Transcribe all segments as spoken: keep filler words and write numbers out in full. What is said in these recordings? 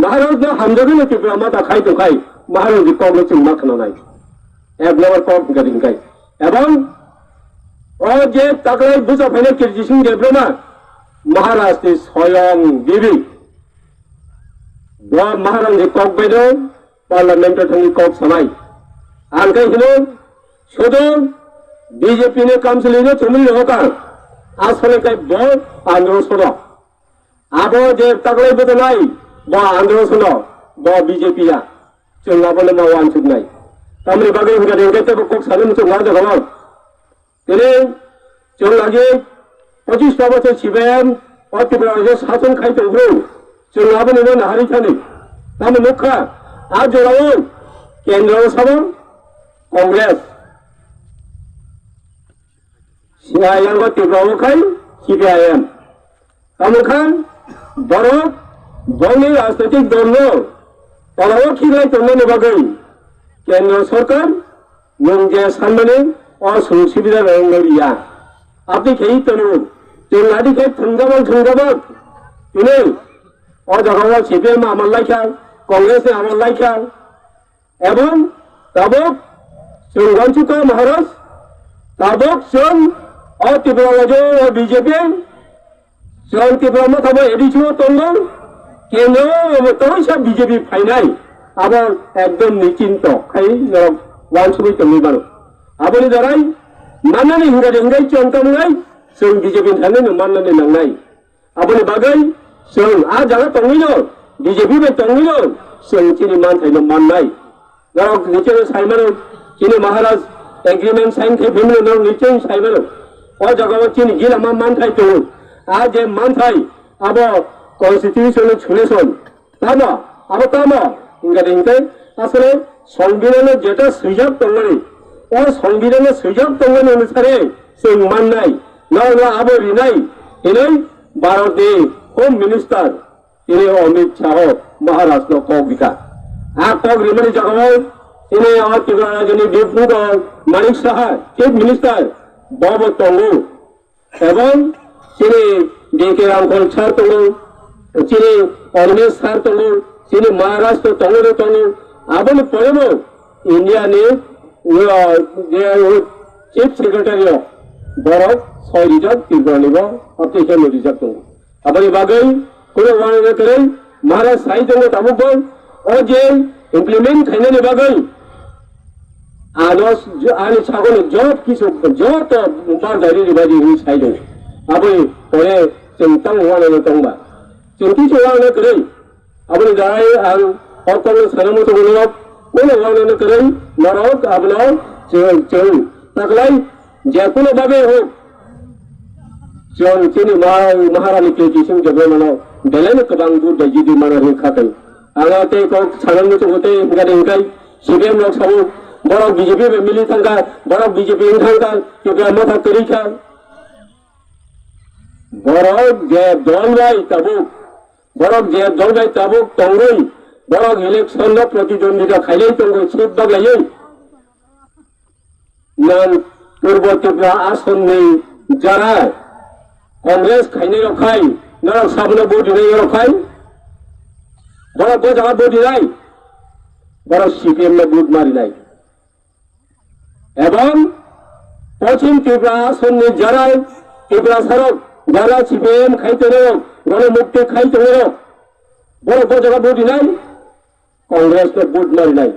Maharaj no hamjagwi no Tipra Motha khai tongkhai, Maharaj ni kok no chwng ma khwnanai. Ek number kok hwnkha ringkai. Ebong o je taklai bucha phainai Kirti Singh Debbarma, Maharaj ni soyong bibi. Bo Maharaj ni kok bai no Parliament o thangwi kok sanai. Ang khe hino, sudu B J P ni kamchwlwi no chumui rohokha. Asole khe bo andro sono. Abo je taklai butonai, bo andro sono, bo B J P ya. Chwng abono ma wansuknai. Tamni bagwi hwnkha de hwnkhe tebo kok sanwi muchung ma jaga o. Tini chwng lagi pochis ta bosor C P I M o Tripura rajyo sason khai tongphuru. Chwng aboni no nahari thani. Tamo nukha, a jorao kendro sabo Congress. C I M o Tripura o khai C P I M. Tamo khan borok bongni rajnoitik dol no tolao khiklai tongmani bagwi kendro sorkar nwng je sanmani o sung subida rwngno riya. Aboni khe tongo chwng adi khe thwngjabak thwngjabak tini o jaga o C P M amal laikha, Congress ni amal laikha. Ebong tabuk chwng wansukha Maharaj, tabuk chwng o Tripura rajyo o B J P, chwng Tipra Motha bo A D C o tongo, kendro o bo tongsa B J P phainai, abo ekdom nichinto khai norok wansugwi tongwi mano. Aboni darai mannani hwnkha de hwnkhe chwng tongmwnai, chwng B J P ni thani no mannani nangnai. Aboni bagwi chwng a jaga tongwino, B J P bai tongwino chwng chini manthaino mannai. Norok nicheno sai mano, chini Maharaj agreement sign khe phimino norok nicheno sai mano. O jaga o chini gila ma manthai tongo. A je manthai abo constitution ni solution. Tamo, abo tamo, hingkha de hingkhe asole songbidhano jeta swijak tongmani, o songbidhano swijak tongmani onusare chwng mannai, no no abo rinai hinwi Bharat ni Home Minister tini Amit Shah Maharaj no kok rikha. A kok rimani jagao tini o Tripura rajyoni Deputy Manik Saha, Chief Minister, bobo tongo. Ebong chini D K Ramkhal sir tongo, chini Animesh sir tongo, chini Maharashtra tongo de tongo. Aboni porebo India ni, uh, je, uh, Chief Secretary o borok soi rijak Tripura ni bo application rijak tongo. Aboni bagwi kuno uanana kwrwi Maharaj sai tongo tabuk bo o je implement khainani bagwi ano s-, ani sagoni job kisu joto bar dairi ribadi hwnwi sai tongo. Aboni pore chwng tamo uanana tongba. Chwng kisu uanana kwrwi. Aboni darai ang o kokno sana muchungo norok kuno uanana kwrwi norok abono chwng, chwng taklai je kuno babe hok Chwng chini ma-, Maharani K T C wng jagwi mano, belai no kwbang vote bai jidi mano hwnwi kha tei. Ang o tei kok sanang muchungo tei hwnkha de hwnkhe C P M rok sabo borok B J P bai mili thangkha, borok B J P wng thangkha, Tipra Motha kwrwi kha. Borok je dol bai tabuk, borok je dol bai tabuk tongwi, borok election no protidwondita khailai tongo, seat baglaiwi. Nang Purbo Tripura asonni jara Congress khainai rok khai, norok sabono vote rinai rok khai, borok bo jaga vote rinai, borok C P M no vote ma rinai. Ebong Pochim Tripura asonni jara Tripura sarok jara C P M khai tongo, Gono Mukti khai tongo, borok bo jaga vote rinai, Congress no vote ma rinai.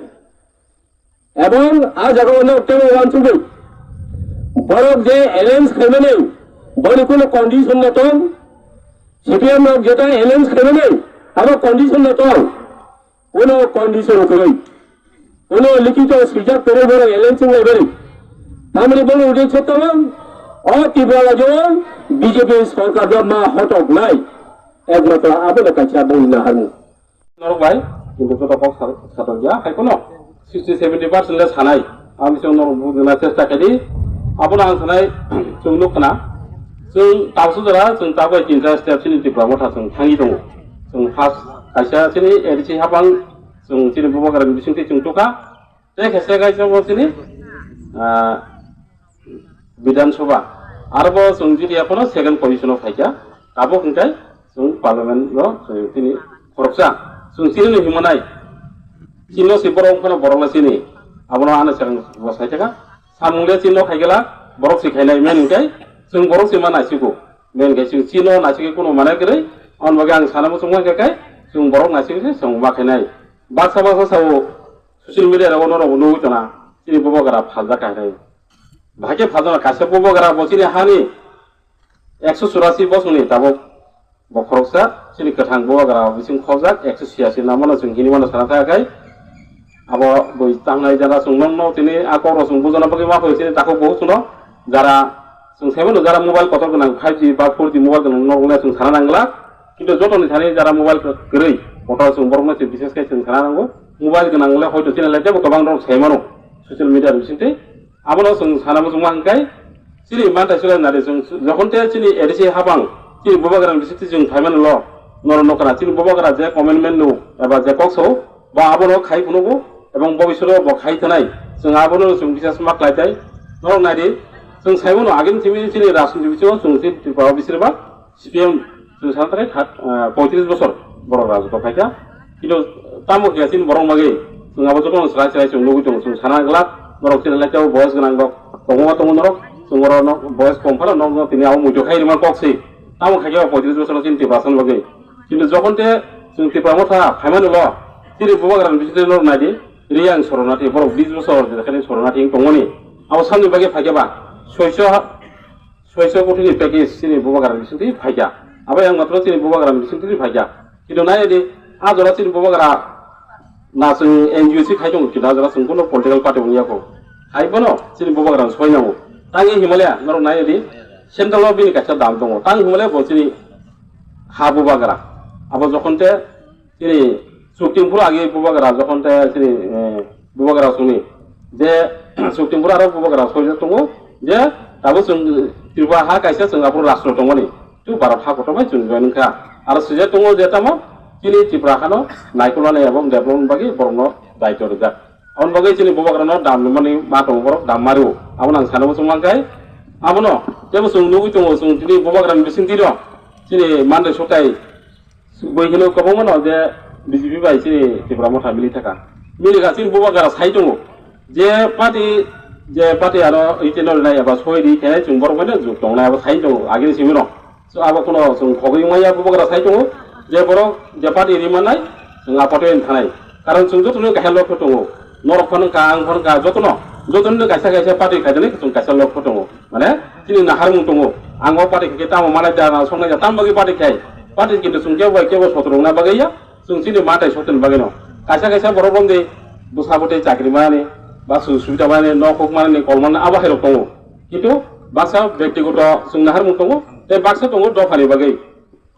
Ebong a jaga o nok tebo wansugwi borok je alliance khaimani boni kuno condition no tong, C P M rok jeta alliance khaimani abo condition no tong, kuno condition kwrwi, kuno likito swijak kwrwi borok alliance wnglaibari. Tamni boni uddesho tong o Tripura rajyo B J P sorkar no ma hotok nai, ekmatro abono kaisa bongni naharmung. Norok bai, kintu joto kok sa-, satok ya, hai kono sixty seventy percent le sanai. Ang bising norok bujina chesta kedi. Abono ang sanai, chwng nuk khna. Chwng tabsu jora, chwng tabuk tinta step chini Tipra Motha chwng thangwi tongo. Chwng first kaisa chini A D C hapang, chwng chini Bubagra ni bisingtwi chwng tukha. Tei khe se kaisa bo chini, ah, Bidhan Sabha. Aro bo chwng jili ya kono second position o phaikha. Tabuk hwnkhe chwng parliament o chwng tini khoroksa. Chwng chini no himnai. Chini no si borok wngkha no borok le chini. Abono ano chwng bo sai thaka. Samung le chini no khaigela borok si khainai men hwnkhe chwng borok si ma naisigo. Men hwnkhe chwng chini no naisingwi kuno mane kwrwi. On bagwi ang sana muchung mankha khe chwng borok naisingwi se chwng ma khainai. Baksa baksa sao social media rogo norok nugwi tona. Chini bubagra phaljak khainai. Bahai khe phaljak kaisa bubagra bo chini hani ekso churasi bosongni tabuk. Bo khoroksa chini kwthang bubagra bising khobjak ekso chiyasi namano chwng hini mano sana thaka khai. Abo bwi tangnai jara chwng nokno tini a kokno chwng bujana bagwi ma phai chini takhuk bo chwngno jara chwng saimano jara mobile kotor gwnang five G ba four G mobile gwnang nok le chwng sana nangla. Kintu jotoni thani jara mobile kwrwi kotor chwng borokno chwng bises khe chwng sana nango. Mobile gwnang le hoito chini lai tebo kwbang rok saimano social media bisingtwi. Abono chwng sana muchungma hwnkhe chini manthai chulai nari chwng jokhon te chini A D C habang chini bubagra ni bisingtwi chwng phaimani lo norok nokra chini bubagra je commitment no eba je kok sao ba abono khai phunugo ebong bobisoro bo khai thanai chwng abono chwng bisas ma klai tai norok nai di chwng saimano agini thimi chini rajniti bisingo chwng chini Tripura o bisirba C P M chwng sana thani thirty, ah, poitris bosor borok rajotw phaikha. Kintu tamo khe chini borok bagwi chwng abo jotono chwrai chwrai chwng nugwi tongo, chwng sana glak norok chini lai tebo boyes gwnang rok tongo ma tongo norok, chwng oro nok boyes kom phano nok tini abo muitu khai rwma kok se. Tamo khaikhe poitris bosor chini Tiprasa bagwi. Kintu jokhon te chwng Tipra Motha phaimani lo, chini bubagra ni bisingtwi norok nai di, Riyang Soronati borok bis bosor jekhani Soronati wng tongmani. Abo samni bagwi phaikhe ba soiso soiso kothini package chini bubagra ni bisingtwi phaikha. Abo yang matro chini bubagra ni bisingtwi phaikha. Kintu nai di a jora chini bubagra na chwng N G O si khai tongo kintu a jora chwng kuno political party wngya kho. Hai bono chini bubagra ni soi nango. Tang Himalaya norok nai di central o bini kaisa dam tongo. Tang Himalaya bo chini ha bubagra. Abo jokhon te chini chukting phuru agi bubagra jokhon te chini, eh, bubagra songni je chukting phuru aro bubagra soijak tongo je tabuk chwng Tripura ha kaisa chwng aphuru rastro tongmani tu Bharat ha kotor bai chwng join wngkha aro swijak tongo je tamo chini Tripura hano naikolnani ebong development bagwi borokno daityo rijak. Aboni bagwi chini bubagrano dam nukmani ma tongo borok dam mario abono ang sana muchung mankha. Abono tebo chwng nugwi tongo chwng tini bubagrani bisingtwi no chini manthai sotai Bui hino kwbangma no je B J P bai chini Tipra Motha mili thaka. Mili kha chini bubagra sai tongo. Je party, je party aro ite no rinai eba soi ri khe chwng borok bai no juk tongnai abo sai tongo agini simi no. So abo kuno chwng khogwi maya bubagra sai tongo. Je borok je party ri mannai chwng a party ni thanai. Karon chwng joto no kaisa lokho tongo. Norok phano ka ang phano ka joto no, joto no kaisa kaisa party khaidani chwng kaisa lokho tongo. Mane chini naharmung tongo. Ang o party khe tamo manai da na songnai da tam bagwi party khai. Party kintu chwng kebo bai kebo sotorokna bagwi ya. Chwng chini matai soton bagwi no. Kaisa kaisa borok romde bwsa bwtwi chakri manani ba su subida manani nok hok manani kol manani abo hai rok tongo. Kintu baksa bektigoto chwng naharmung tongo. Tei baksa tongo dophani bagwi.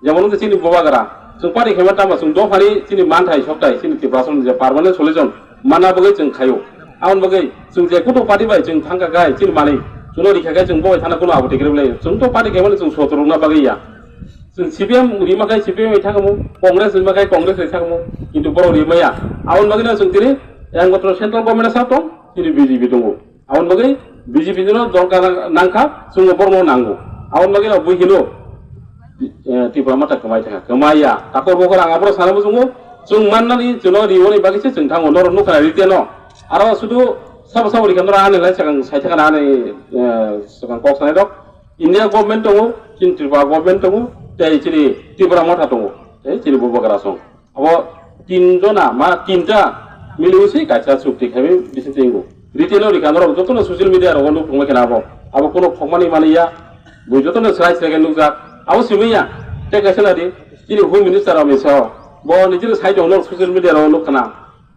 Jemon wngkha chini bubagra, chwng party khaima tamo chwng dophani chini manthai sokthai chini Tiprasani je permanent solution manna bagwi chwng khaio. Aboni bagwi chwng je kutu party bai chwng thangkha khai chini manwi chwngno rikha khai chwng bobai thana kuno abo tikirwk lai. Chwng to party khaimani chwng sotorokna bagwi ya. Chwng C P M rima khai C P M bai thangkhamu, Congress rima khai Congress bai thangkhamu, kintu borok rimaya. Aboni bagwino chwng tini yang botro central government sa tong, tini B J P tongo. Aboni bagwi B J P no dorkar nangkha, chwngno borokno nango. Aboni bagwi no bui hino, eh, Tipra Motha kwmai thangkha, kwmai ya. Takor bokor ang aborok sana muchungo, chwng mannani chwngno riwoni bagwi se chwng thango, norok nukha rite no. Aro sudu sabo sabo rikha norok ani lai sakang sai thakana ani, eh, sakang kok sanai rok. India government tongo, chini Tripura government tongo, tei chini Tipra Motha tongo, tei chini bubagra song. Abo tin jona ma tinta miliwi se kaisa chukti khaimani bisingtwi wngo. Retail o rikha norok jotono social media rogo nuk tongma kheno abo. Abo kuno phokmani manwi ya. Bo jotono srai srai khe nukjak. Abo simi ya. Tei kaisa nadi chini Home Minister Amit Shah bo nijini side o norok social media rogo nuk khna.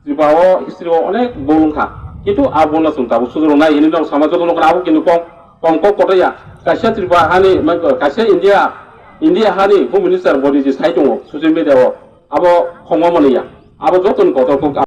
Tripura o history o onek bol wngkha. Kintu abo no chwng tabuk sujuro nai hini norok sama jotono khna abo kintu kom kom kok kotor ya. Kaisa Tripura hani kaisa India India hani Home Minister bo niji side tongo social media o. Abo khongma manwi ya. Abo jotoni kotor kok.